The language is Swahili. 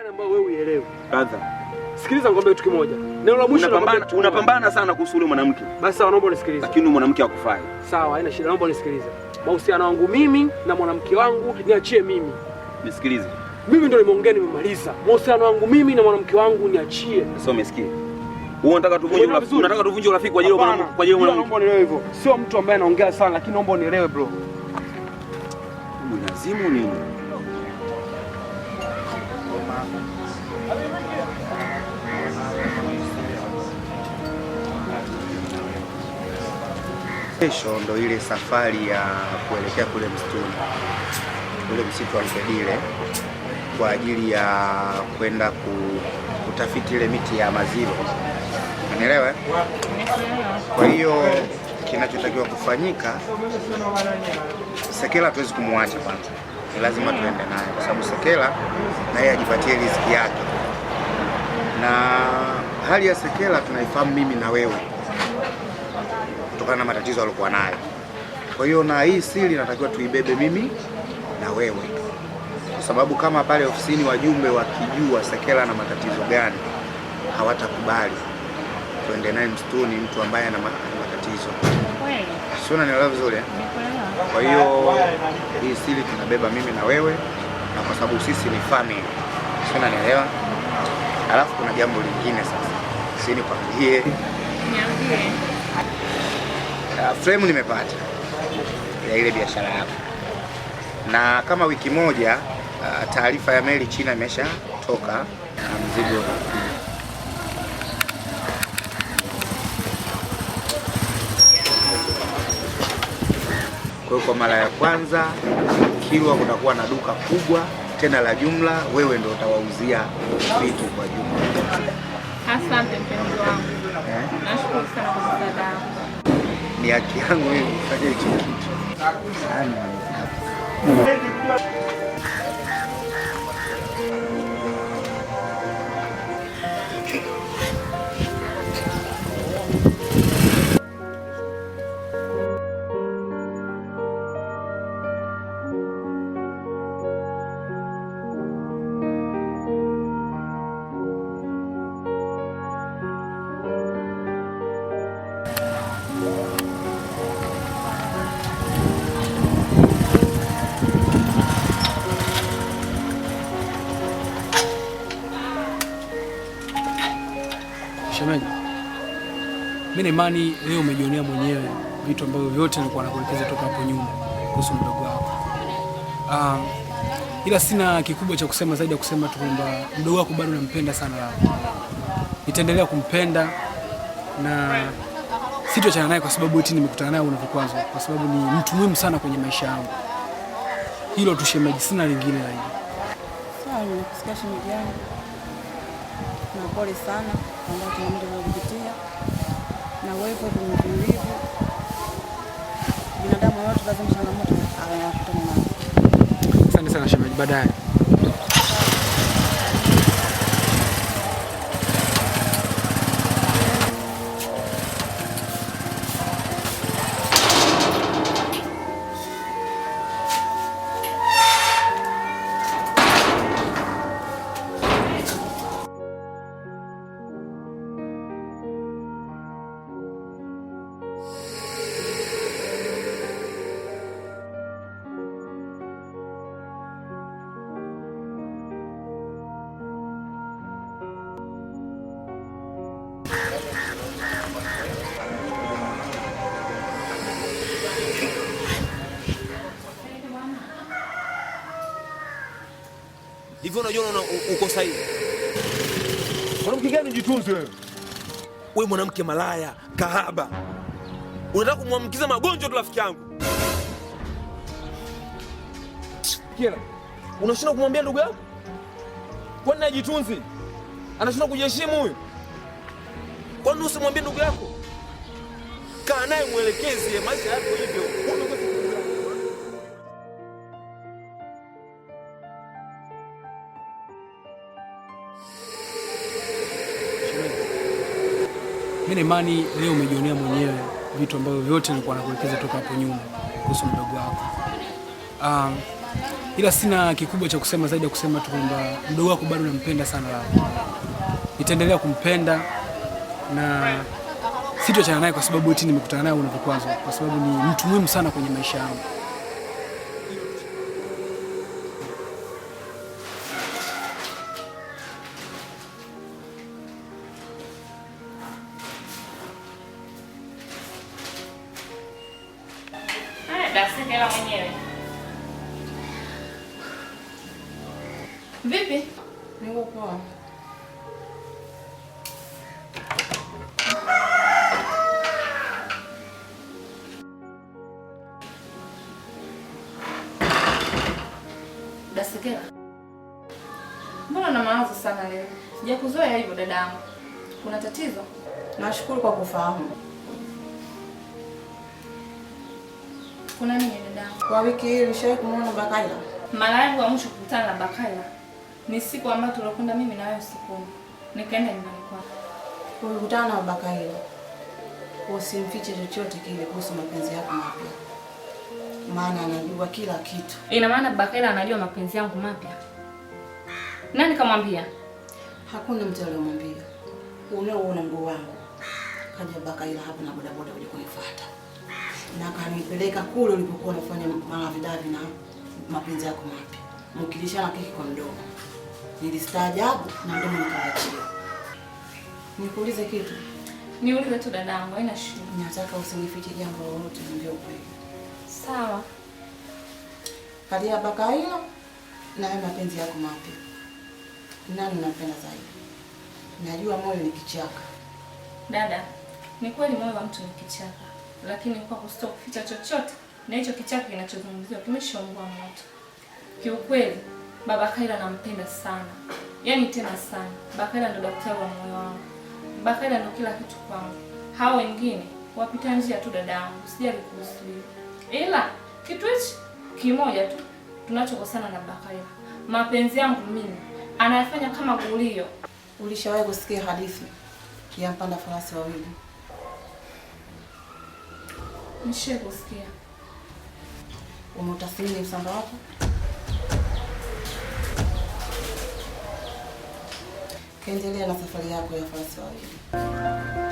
Gani ambayo wewe uielewi? Brother, Sikiliza nikwambie kitu kimoja. Neno la mwisho nakwambia unapambana kitu kimoja. unapambana sana kuhusu yule mwanamke, Basi sawa, naomba unisikilize. lakini huyu mwanamke hakufai. Sawa, haina shida, naomba unisikilize. Mahusiano wangu mimi na mwanamke wangu niachie mimi. Nisikilize. Mimi ndo nimeongea, nimemaliza. Mahusiano wangu mimi na mwanamke wangu niachie. Sasa umesikia? Wewe unataka tuvunje Umeelewa urafiki, vizuri? unataka tuvunje urafiki kwa ajili ya mwanamke, kwa ajili ya Hapana. mwanamke. Naomba unielewe hivyo. Sio mtu ambaye anaongea sana, lakini naomba unielewe bro. Mwenye azimu nini? Kesho ndo ile safari ya kuelekea kule msituni, ule msitu wa Lukedile kwa ajili ya kwenda kutafiti ile miti ya maziwa, unanielewa eh? Kwa hiyo kinachotakiwa kufanyika, Sekela hatuwezi kumwacha kwanza, ni lazima tuende naye kwa sababu Sekela na yeye ajipatie riziki yake, na hali ya Sekela tunaifahamu mimi na wewe kutokana na matatizo aliokuwa nayo. Kwa hiyo na hii siri natakiwa tuibebe mimi na wewe, kwa sababu kama pale ofisini wajumbe wakijua Sekela na matatizo gani, hawatakubali tuende naye msituni, mtu ambaye ana matatizo. Kweli, Sio, unanielewa vizuri eh? nimekuelewa. Kwa hiyo hii siri tunabeba mimi na wewe, na kwa sababu sisi ni family, sio, unanielewa? Alafu kuna jambo lingine sasa, si nikwambie. Niambie. Frame nimepata ya ile biashara yako, na kama wiki moja taarifa ya meli China imeshatoka na mzigo unakuja. Kwa hiyo kwa mara ya kwanza Kilwa kutakuwa na duka kubwa tena la jumla, wewe ndio utawauzia vitu kwa jumla Asante mpenzi wangu. eh? Nashukuru sana kwa msaada wako. Ni haki yangu mimi kufanya hicho kitu. Yaani, Shemeji, mimi na imani leo umejionea mwenyewe vitu ambavyo vyote nilikuwa nakuelekeza toka hapo nyuma kuhusu mdogo wako. Ila sina kikubwa cha kusema zaidi ya kusema tu kwamba mdogo wako bado nampenda sana Lala. Nitaendelea kumpenda na sitoachana naye kwa sababu eti nimekutana naye una vikwazo, kwa sababu ni mtu muhimu sana kwenye maisha yangu. Hilo tu shemeji, sina lingine zaidi. Sawa, nimekusikia shemeji yangu, na pole sana kwa changamoto unazopitia, na uwepo uvumilivu. Binadamu wote lazima changamoto anakutana nazo. Asante sana shemeji, baadaye. Hivi unajua una uko sahihi? Mwanamke gani jitunze wewe? Wewe mwanamke malaya, kahaba. Unataka kumwambukiza magonjwa tu rafiki yangu. Kila unashindwa kumwambia ndugu yako? Kwani ajitunzi? Anashindwa kujiheshimu huyu? Kwani usimwambie ndugu yako? Kaa naye mwelekeze maisha yako hivyo. Wewe ndio Mimi na imani leo umejionea mwenyewe vitu ambavyo vyote nilikuwa nakuelekeza toka hapo nyuma kuhusu mdogo wako. Ila sina kikubwa cha kusema zaidi ya kusema tu kwamba mdogo wako bado nampenda sana Lava. Nitaendelea kumpenda na sitoachana naye kwa sababu eti nimekutana naye una vikwazo, kwa sababu ni mtu muhimu sana kwenye maisha yangu. Haya, Dasekela mwenyewe. Vipi? Niko poa. Dasekela, mbona una mawazo sana leo? Sijakuzoea hivyo dadangu. Kuna tatizo? Nashukuru kwa kufahamu. Kuna nini dadangu? Kwa wiki hii ulishawahi kumuona Bakaila? Mara yangu ya mwisho kukutana na Bakaila ni siku ambayo tulikwenda mimi na wewe sokoni, nikaenda nyumbani kwake. Ukikutana na Bakaila usimfiche chochote kile kuhusu mapenzi yako mapya, maana anajua kila kitu. Ina maana Bakaila anajua mapenzi yangu mapya? Nani kamwambia? Hakuna mtu aliyomwambia. Unaoona mguu wangu, kaja Bakaila hapa na bodaboda kuja kunifuata na kanipeleka kule ulipokuwa unafanya maravidavi na mapenzi yako mapya, mkilishana keki kwa mdomo. Nilistaajabu na mdomo nikawachia. Nikuulize kitu? Niulize tu dadangu, haina shida. Nataka usinifiche jambo lolote, niambie ukweli. Sawa. Kati ya Bakaila na haya mapenzi yako mapya, nani unampenda zaidi? Najua moyo ni kichaka. Dada, ni kweli moyo wa mtu ni kichaka, lakini kwa kuficha chochote na hicho kichaka kinachozungumziwa kimeshaungua moto. Kiukweli, Baba Kaila nampenda sana, yaani tena sana. Bakaila ndo daktari wa moyo wangu, Bakaila ndo kila kitu kwangu. Hao wengine wapita njia tu dadangu, sijali kuhusu hilo. Ila kitu hichi kimoja tu tunachokosana na Bakaila, mapenzi yangu mimi anayafanya kama gulio. Ulishawahi kusikia hadithi ya mpanda farasi wawili? Nishawahi kusikia. Umeutathmini msamba wako? Kaendelea na safari yako ya farasi wawili.